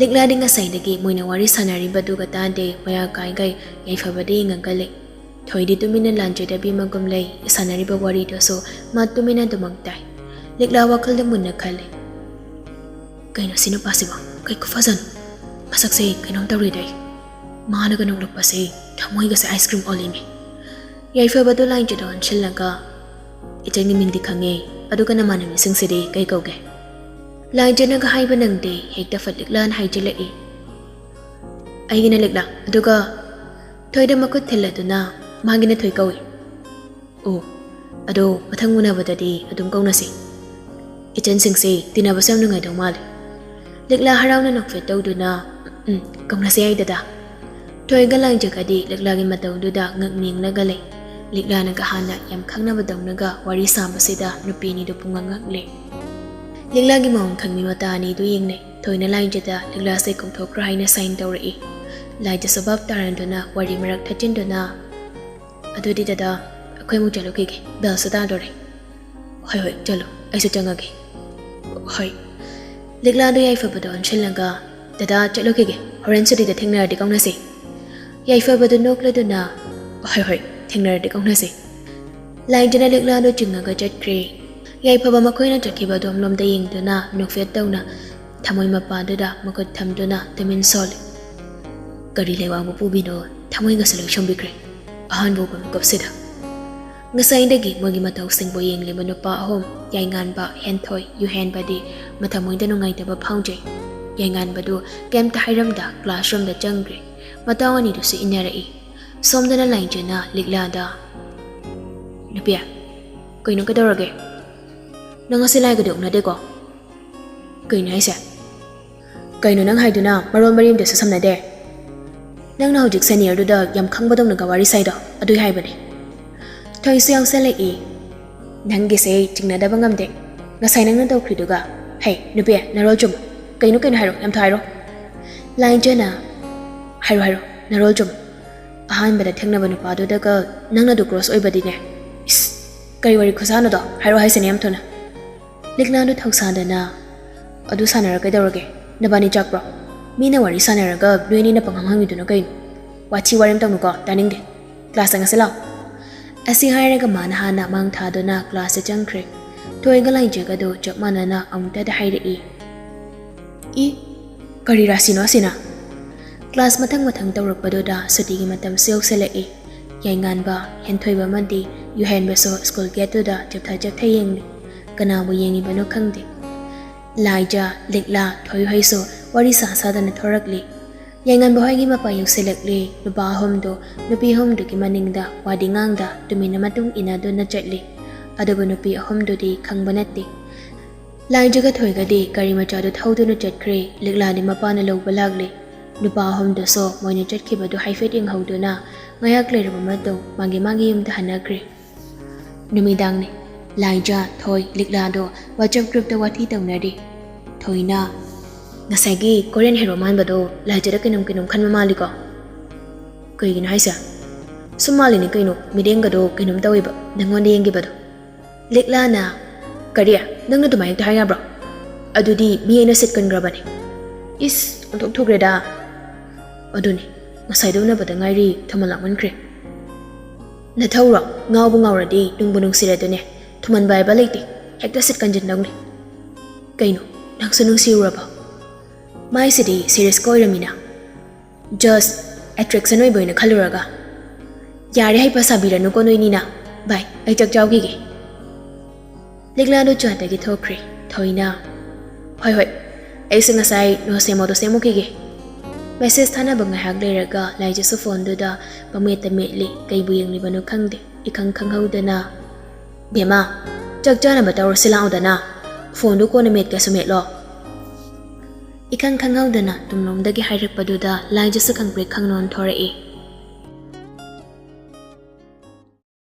ꯂꯤꯛꯂꯥꯗꯤ ꯉꯁꯥꯏꯗꯒꯤ ꯃꯣꯏꯅ ꯋꯥꯔꯤ ꯁꯥꯟꯅꯔꯤꯕꯗꯨꯒ ꯇꯥꯗꯦ, ꯃꯌꯥ ꯀꯥꯏꯒꯩ ꯌꯥꯏꯐꯕꯗ ꯌꯦꯡꯉꯒ ꯂꯩ꯫ ꯊꯣꯏꯗꯤ ꯇꯨꯃꯤꯟꯅ ꯂꯥꯟꯖꯗꯕꯤ ꯃꯒꯨꯝ ꯂꯩ, ꯁꯥꯟꯅꯔꯤꯕ ꯋꯥꯔꯤꯗꯨꯁꯨ ꯃꯥ ꯇꯨꯃꯤꯟꯅ ꯑꯗꯨꯃꯛ ꯇꯥꯏ꯫ ꯂꯤꯛꯂꯥ ꯋꯥꯈꯜꯗ ꯃꯨꯟꯅ ꯈꯜꯂꯤ, "ꯀꯩꯅꯣ ꯁꯤ ꯅꯨꯄꯥꯁꯤꯕꯣ? ꯀꯩ ꯈꯨꯐꯖꯅꯣ? ꯃꯁꯛꯁꯦ ꯀꯩꯅꯣꯝ ꯇꯧꯔꯦꯗ ꯑꯩ꯫ ꯃꯥꯅꯒ ꯅꯣꯛꯂꯛꯄꯁꯦ ꯊꯃꯣꯏꯒꯁꯦ ice cream ꯑꯣꯜꯂꯤꯅꯦ꯫" ꯌꯥꯏꯐꯕꯗꯣ ꯂꯥꯏꯟꯖꯗ ꯑꯣꯟꯁꯤꯜꯂꯒ, "ꯏꯆꯟꯒꯤ ꯃꯤꯡꯗꯤ ꯈꯪꯉꯦ, ꯑꯗꯨꯒ ꯅꯃꯥꯟꯅꯕꯤꯁꯤꯡꯁꯤꯗꯤ ꯀꯩ ꯀꯧꯒꯦ?" ꯂꯥꯏꯟꯖꯅꯒ ꯍꯥꯏꯕ ꯅꯪꯗꯦ, ꯍꯦꯛꯇ ꯐꯠ ꯂꯤꯛꯂꯥꯅ ꯍꯥꯏꯖꯤꯜꯂꯛꯏ, "ꯑꯩꯒꯤꯅ ꯂꯤꯛꯂꯥ, ꯑꯗꯨꯒ ꯊꯣꯏꯗ ꯃꯈꯨꯠ ꯊꯤꯜꯂꯗꯨꯅ, ꯃꯥꯒꯤꯅ ꯊꯣꯏ ꯀꯧꯏ꯫" "ꯑꯣ, ꯑꯗꯣ ꯃꯊꯪ ꯎꯅꯕꯗꯗꯤ ꯑꯗꯨꯝ ꯀꯧꯅꯁꯤ꯫ ꯏꯆꯟꯁꯤꯡꯁꯦ ꯇꯤꯟꯅꯕꯁꯨ ꯌꯥꯝ ꯅꯨꯡꯉꯥꯏꯗꯧ ꯃꯥꯜꯂꯦ꯫" ꯂꯤꯛꯂꯥ ꯍꯔꯥꯎꯅ ꯅꯣꯛꯐꯦꯠ ꯇꯧꯗꯨꯅ, "ꯎꯝ, ꯀꯧꯅꯁꯦ ꯌꯥꯏ ꯗꯗꯥ꯫" ꯊꯣꯏꯒ ꯂꯥꯏꯖꯒꯗꯤ ꯂꯤꯛꯂꯥꯒꯤ ꯃꯇꯧꯗꯨꯗ ꯉꯛ ꯅꯤꯡꯂꯒ ꯂꯩ꯫ ꯂꯤꯛꯂꯥꯅꯒ ꯍꯥꯟꯅ ꯌꯥꯝ ꯈꯪꯅꯕꯗꯧꯅꯒ ꯋꯥꯔꯤ ꯁꯥꯕꯁꯤꯗ ꯅꯨꯄꯤ ꯑꯅꯤꯗꯨ ꯄꯨꯡꯉꯛ ꯉꯛꯂꯦ꯫ ꯂꯤꯛꯂꯥꯒꯤ ꯃꯑꯣꯡ ꯈꯪꯕꯤ ꯃꯇꯥ ꯑꯅꯤꯗꯨ ꯌꯦꯡꯅꯩ꯫ ꯊꯣꯏꯅ ꯂꯥꯏꯖꯗ ꯂꯤꯛꯂꯥꯁꯦ ꯀꯧꯊꯣꯛꯈ꯭ꯔꯣ ꯍꯥꯏꯅ ꯁꯥꯏꯟ ꯇꯧꯔꯛꯏ꯫ ꯂꯥꯏꯖꯁꯨ ꯚꯥꯞ ꯇꯥꯔꯗꯨꯅ ꯋꯥꯔꯤ ꯃꯔꯛ ꯊꯠꯆꯤꯟꯗꯨꯅ, "ꯑꯗꯨꯗꯤ ꯗꯗꯥ, ꯑꯩꯈꯣꯏ ꯑꯃꯨꯛ ꯆꯠꯂꯨꯈꯤꯒꯦ, ꯕꯦꯜꯁꯨ ꯇꯥꯗꯣꯔꯦ꯫" "ꯍꯣꯏ, ꯍꯣꯏ, ꯆꯠꯂꯣ, ꯑꯩꯁꯨ ꯆꯪꯉꯒꯦ꯫" "ꯍꯣꯏ꯫" ꯂꯤꯛꯂꯥꯗꯣ ꯌꯥꯏꯐꯕꯗ ꯑꯣꯟꯁꯤꯜꯂꯒ, "ꯗꯗꯥ, ꯆꯠꯂꯨꯈꯤꯒꯦ, ꯍꯣꯔꯦꯟ ꯁꯨꯇꯤꯗ ꯊꯦꯡꯅꯔꯗꯤ ꯀꯧꯅꯁꯤ꯫" ꯌꯥꯏꯐꯕꯗꯨ ꯅꯣꯛꯂꯗꯨꯅ, "ꯍꯣꯏ, ꯍꯣꯏ, ꯊꯦꯡꯅꯔꯗꯤ ꯀꯧꯅꯁꯤ꯫" ꯂꯥꯏꯖꯅ ꯂꯤꯛꯂꯥꯗꯨ ꯆꯤꯡꯉꯒ ꯆꯠꯈ꯭ꯔꯦ꯫ ꯌꯥꯏꯐꯕ ꯃꯈꯣꯏꯅ ꯆꯠꯈꯤꯕ ꯑꯗꯣꯝꯂꯣꯝꯗ ꯌꯦꯡꯗꯨꯅ ꯅꯣꯛꯐꯦꯠ ꯇꯧꯅ ꯊꯃꯣꯏ ꯃꯄꯥꯗꯨꯗ ꯃꯈꯨꯠ ꯊꯝꯗꯨꯅ ꯇꯨꯃꯤꯟ ꯁꯣꯜꯂꯤ꯫ ꯀꯔꯤ ꯂꯩꯋꯥꯡꯕ ꯄꯨꯕꯤꯅꯣ, ꯊꯃꯣꯏꯒꯁꯨ ꯂꯣꯏ ꯁꯣꯝꯕꯤꯈ꯭ꯔꯦ꯫ ꯑꯍꯥꯟꯕ ꯎꯕ ꯃꯤꯀꯨꯞꯁꯤꯗ꯫ ꯉꯁꯥꯏꯗꯒꯤ ꯃꯣꯏꯒꯤ ꯃꯇꯧꯁꯤꯡꯕꯨ ꯌꯦꯡꯂꯤꯕ ꯅꯨꯄꯥ ꯑꯍꯨꯝ, ꯌꯥꯏꯉꯥꯟꯕ, ꯍꯦꯟꯊꯣꯏ, ꯌꯨꯍꯦꯟꯕꯗꯤ ꯃꯊꯃꯣꯏꯗ ꯅꯨꯡꯉꯥꯏꯇꯕ ꯐꯥꯎꯖꯩ꯫ ꯌꯥꯏꯉꯥꯟꯕꯗꯨ ꯀꯩꯝꯇ ꯍꯥꯏꯔꯝꯗ ꯀ꯭ꯂꯥꯁꯔꯨꯝꯗ ꯆꯪꯈ꯭ꯔꯦ꯫ ꯃꯇꯥꯎ ꯑꯅꯤꯗꯨꯁꯨ ꯏꯟꯅꯔꯛꯏ꯫ ꯁꯣꯝꯗꯅ ꯂꯥꯏꯖꯅ ꯂꯤꯛꯂꯥꯗ, "ꯅꯨꯄꯤ, ꯀꯩꯅꯣ, ꯀꯩꯗꯧꯔꯒꯦ? ꯅꯪ ꯉꯁꯤ ꯂꯥꯏꯒꯗꯤ ꯑꯣꯛꯅꯗꯦꯀꯣ?" "ꯀꯩꯅꯣ ꯍꯥꯏꯁꯦ? ꯀꯩꯅꯣ ꯅꯪ ꯍꯥꯏꯗꯨꯅ? ꯃꯔꯣꯟ ꯃꯔꯤ ꯑꯝꯇꯁꯨ ꯁꯝꯅꯗꯦ꯫ ꯅꯪꯅ ꯍꯧꯖꯤꯛ ꯁꯦꯅꯤꯌꯔꯗꯨꯗ ꯌꯥꯝ ꯈꯪꯕꯗꯧꯅꯒ ꯋꯥꯔꯤ ꯁꯥꯏꯗꯣ, ꯑꯗꯨꯏ ꯍꯥꯏꯕꯅꯦ꯫" ꯊꯣꯏꯁꯨ ꯌꯥꯎꯁꯜꯂꯛꯏ꯫ "ꯅꯪꯒꯤꯁꯦ ꯆꯤꯡꯅꯗꯕ ꯉꯝꯗꯦ, ꯉꯁꯥꯏ ꯅꯪꯅ ꯇꯧꯈ꯭ꯔꯤꯗꯨꯒ꯫ ꯍꯩ, ꯅꯨꯄꯤ, ꯅꯔꯣꯜ ꯆꯨꯝꯃꯨ꯫ ꯀꯩꯅꯣ, ꯀꯩꯅꯣ ꯍꯥꯏꯔꯣ, ꯌꯥꯝ ꯊꯨ ꯍꯥꯏꯔꯣ꯫" ꯂꯥꯏꯖꯅ, "ꯍꯥꯏꯔꯣ, ꯍꯥꯏꯔꯣ, ꯅꯔꯣꯜ ꯆꯨꯝꯃꯨ꯫ ꯑꯍꯥꯟꯕꯗ ꯊꯦꯡꯅꯕ ꯅꯨꯄꯥꯗꯨꯗꯒ ꯅꯪꯅ ꯑꯗꯨ ꯀ꯭ꯂꯣꯁ ꯑꯣꯏꯕꯗꯤꯅꯦ꯫" "ꯏꯁ, ꯀꯔꯤ ꯋꯥꯔꯤ ꯈꯨꯁꯥꯅꯣꯗꯣ? ꯍꯥꯏꯔꯣ ꯍꯥꯏꯁꯤꯅꯦ ꯌꯥꯝ ꯊꯨꯅ꯫" ꯂꯤꯛꯂꯥꯗꯨ ꯊꯧꯁꯥꯗꯅ, "ꯑꯗꯨ ꯁꯥꯟꯅꯔ ꯀꯩꯗꯧꯔꯒꯦ? ꯅꯕꯥꯅꯤ ꯆꯥꯛꯄ꯭ꯔꯣ? ꯃꯤꯅ ꯋꯥꯔꯤ ꯁꯥꯟꯅꯔꯒ ꯅꯣꯏ ꯑꯅꯤꯅ ꯄꯪꯍꯪ ꯍꯪꯉꯤꯗꯨꯅ ꯀꯩꯅꯣ? ꯋꯥꯊꯤ ꯋꯥꯔꯦꯝ ꯇꯧꯅꯨꯀꯣ, ꯇꯥꯅꯤꯡꯗꯦ꯫ ꯀ꯭ꯂꯥꯁ ꯆꯪꯉꯁꯤ ꯂꯥꯎ꯫" ꯑꯁꯤ ꯍꯥꯏꯔꯒ ꯃꯥꯅ ꯍꯥꯟꯅ ꯃꯥꯡ ꯊꯥꯗꯨꯅ ꯀ꯭ꯂꯥꯁꯇ ꯆꯪꯈ꯭ꯔꯦ꯫ ꯊꯣꯏꯒ ꯂꯥꯏꯖꯒꯗꯨ ꯆꯞ ꯃꯥꯟꯅꯅ ꯑꯃꯨꯛꯇꯗ ꯍꯥꯏꯔꯛꯏ꯫ "ꯏ, ꯀꯔꯤ ꯔꯥꯁꯤꯅꯣ ꯑꯁꯤꯅ?" ꯀ꯭ꯂꯥꯁ ꯃꯊꯪ ꯃꯊꯪ ꯇꯧꯔꯛꯄꯗꯨꯗ ꯁꯨꯇꯤꯒꯤ ꯃꯇꯝꯁꯨ ꯌꯧꯁꯤꯜꯂꯛꯏ꯫ ꯌꯥꯏꯉꯥꯟꯕ, ꯍꯦꯟꯊꯣꯏꯕ ꯑꯃꯗꯤ ꯌꯨꯍꯦꯟꯕꯁꯨ ꯁ꯭ꯀꯨꯜ ꯒꯦꯠꯇꯨꯗ ꯆꯦꯞꯊ ꯆꯦꯞꯊ ꯌꯦꯡꯂꯤ꯫ ꯀꯅꯥꯕꯨ ꯌꯦꯡꯉꯤꯕꯅꯣ ꯈꯪꯗꯦ꯫ ꯂꯥꯏꯖ, ꯂꯤꯛꯂꯥ, ꯊꯣꯏꯍꯣꯏꯁꯨ ꯋꯥꯔꯤ ꯁꯥ ꯁꯥꯗꯅ ꯊꯣꯔꯛꯂꯤ꯫ ꯌꯥꯏꯉꯥꯟꯕ ꯍꯣꯏꯒꯤ ꯃꯄꯥ ꯌꯧꯁꯤꯜꯂꯛꯂꯤ꯫ ꯅꯨꯄꯥ ꯑꯍꯨꯝꯗꯨ, ꯅꯨꯄꯤ ꯑꯍꯨꯝꯗꯨꯒꯤ ꯃꯅꯤꯡꯗ ꯋꯥꯗꯤ ꯉꯥꯡꯗ ꯇꯨꯃꯤꯟꯅ ꯃꯇꯨꯡ ꯏꯟꯅꯗꯨꯅ ꯆꯠꯂꯤ꯫ ꯑꯗꯨꯕꯨ ꯅꯨꯄꯤ ꯑꯍꯨꯝꯗꯨꯗꯤ ꯈꯪꯕ ꯅꯠꯇꯦ꯫ ꯂꯥꯏꯖꯒ ꯊꯣꯏꯒꯗꯤ ꯒꯥꯔꯤ ꯃꯆꯥꯗꯨ ꯊꯧꯗꯨꯅ ꯆꯠꯈ꯭ꯔꯦ꯫ ꯂꯤꯛꯂꯥꯗꯤ ꯃꯄꯥꯅ ꯂꯧꯕ ꯂꯥꯛꯂꯦ꯫ ꯅꯨꯄꯥ ꯑꯍꯨꯝꯗꯨꯁꯨ ꯃꯣꯏꯅ ꯆꯠꯈꯤꯕꯗꯨ ꯍꯥꯏꯐꯦꯠ ꯌꯦꯡꯍꯧꯗꯨꯅ ꯉꯥꯏꯍꯥꯛ ꯂꯩꯔꯕ ꯃꯇꯨꯡ ꯃꯥꯒꯤ ꯃꯥꯒꯤ ꯌꯨꯝꯗ ꯍꯟꯅꯈ꯭ꯔꯦ꯫ ꯅꯨꯃꯤꯗꯥꯡꯅꯤ꯫ ꯂꯥꯏꯖꯥ, ꯊꯣꯏ, ꯂꯤꯛꯂꯥꯗꯣ WhatsApp groupꯇ ꯋꯥꯊꯤ ꯇꯧꯅꯔꯤ꯫ ꯊꯣꯏꯅ, "ꯉꯁꯥꯏꯒꯤ Korean ꯍꯦꯔꯣ ꯃꯥꯟꯕꯗꯣ ꯂꯥꯏꯖꯥꯗ ꯀꯩꯅꯣꯝ ꯀꯩꯅꯣꯝ ꯈꯟꯕ ꯃꯥꯜꯂꯤꯀꯣ?" "ꯀꯩꯒꯤꯅꯣ ꯍꯥꯏꯁꯦ?" "ꯁꯨꯝ ꯃꯥꯜꯂꯤꯅꯤ ꯀꯩꯅꯣ, ꯃꯤꯠꯌꯦꯡꯒꯗꯣ ꯀꯩꯅꯣꯝ ꯇꯧꯋꯦꯕ ꯅꯪꯉꯣꯟꯗ ꯌꯦꯡꯈꯤꯕꯗꯣ꯫" ꯂꯤꯛꯂꯥꯅ, "ꯀꯔꯤ? ꯅꯪꯅ ꯑꯗꯨꯃꯥꯏꯅ ꯍꯦꯛꯇ ꯍꯥꯏ ꯌꯥꯕ꯭ꯔꯣ? ꯑꯗꯨꯗꯤ ꯃꯤ ꯑꯩꯅ ꯁꯤꯠꯀꯟꯈ꯭ꯔꯕꯅꯦ꯫" "ꯏꯁ, ꯑꯣꯟꯊꯣꯛꯊꯣꯛꯈ꯭ꯔꯦꯗ꯫" "ꯑꯗꯨꯅꯤ, ꯉꯁꯥꯏꯗ ꯎꯅꯕꯗ ꯉꯥꯏꯔꯤ, ꯊꯨꯃꯜ ꯂꯥꯛꯃꯟꯈ꯭ꯔꯦ꯫" "ꯅꯊꯧꯔꯣ? ꯉꯥꯎꯕ ꯉꯥꯎꯔꯗꯤ ꯅꯨꯡꯕꯨ ꯅꯨꯡꯁꯤꯔꯦꯗꯨꯅꯦ꯫ ꯊꯨꯃꯟꯕ ꯍꯥꯏꯕ ꯂꯩꯇꯦ, ꯍꯦꯛꯇ ꯁꯤꯠꯀꯟꯁꯤꯟꯗꯧꯅꯤ꯫" "ꯀꯩꯅꯣ, ꯅꯪꯁꯨ ꯅꯨꯡꯁꯤꯔꯨꯔꯕꯣ? ꯃꯥꯏꯁꯤꯗꯤ ꯁꯤꯔꯤꯌꯁꯀ ꯑꯣꯏꯔꯝꯃꯤꯅ꯫" "Just attraction ꯑꯣꯏꯕ ꯑꯣꯏꯅ ꯈꯜꯂꯨꯔꯒ꯫" "ꯌꯥꯔꯦ, ꯍꯩꯄꯥ ꯁꯥꯕꯤꯔꯅꯨꯀꯣ ꯅꯣꯏꯅꯤꯅ꯫ ꯕꯥꯏ, ꯑꯩ ꯆꯥꯛ ꯆꯥꯎꯈꯤꯒꯦ꯫" ꯂꯤꯛꯂꯥꯗꯣ ꯆꯥꯠꯇꯒꯤ ꯊꯣꯛꯈ꯭ꯔꯦ꯫ ꯊꯣꯏꯅ, "ꯍꯣꯏ ꯍꯣꯏ, ꯑꯩꯁꯨ ꯉꯁꯥꯏ ꯅꯣ ꯁꯦꯝ ꯑꯣꯗꯣ ꯁꯦꯝꯃꯨꯈꯤꯒꯦ꯫" ꯃꯦꯁꯦꯖ ꯊꯥꯅꯕ ꯉꯥꯏꯍꯥꯛ ꯂꯩꯔꯒ ꯂꯥꯏꯖꯁꯨ ꯐꯣꯟꯗꯨꯗ ꯄꯪꯃꯦꯠꯇ ꯃꯦꯠꯂꯤ꯫ ꯀꯩꯕꯨ ꯌꯦꯡꯂꯤꯕꯅꯣ ꯈꯪꯗꯦ꯫ ꯏꯈꯪ ꯈꯪꯍꯧꯗꯅ, "ꯕꯦꯝꯃ, ꯆꯥꯛ ꯆꯥꯅꯕ ꯇꯧꯔꯁꯤ ꯂꯥꯛꯑꯣꯗꯅ꯫ ꯐꯣꯟꯗꯨ ꯀꯣꯟꯅ ꯃꯦꯠꯀꯦꯁꯨ ꯃꯦꯠꯂꯣ꯫" ꯏꯈꯪ ꯈꯪꯍꯧꯗꯅ ꯇꯨꯡꯂꯣꯝꯗꯒꯤ ꯍꯥꯏꯔꯛꯄꯗꯨꯗ ꯂꯥꯏꯖꯁꯨ ꯈꯪꯄ꯭ꯔꯦꯛ ꯈꯪꯅ ꯑꯣꯟꯊꯣꯔꯛꯏ꯫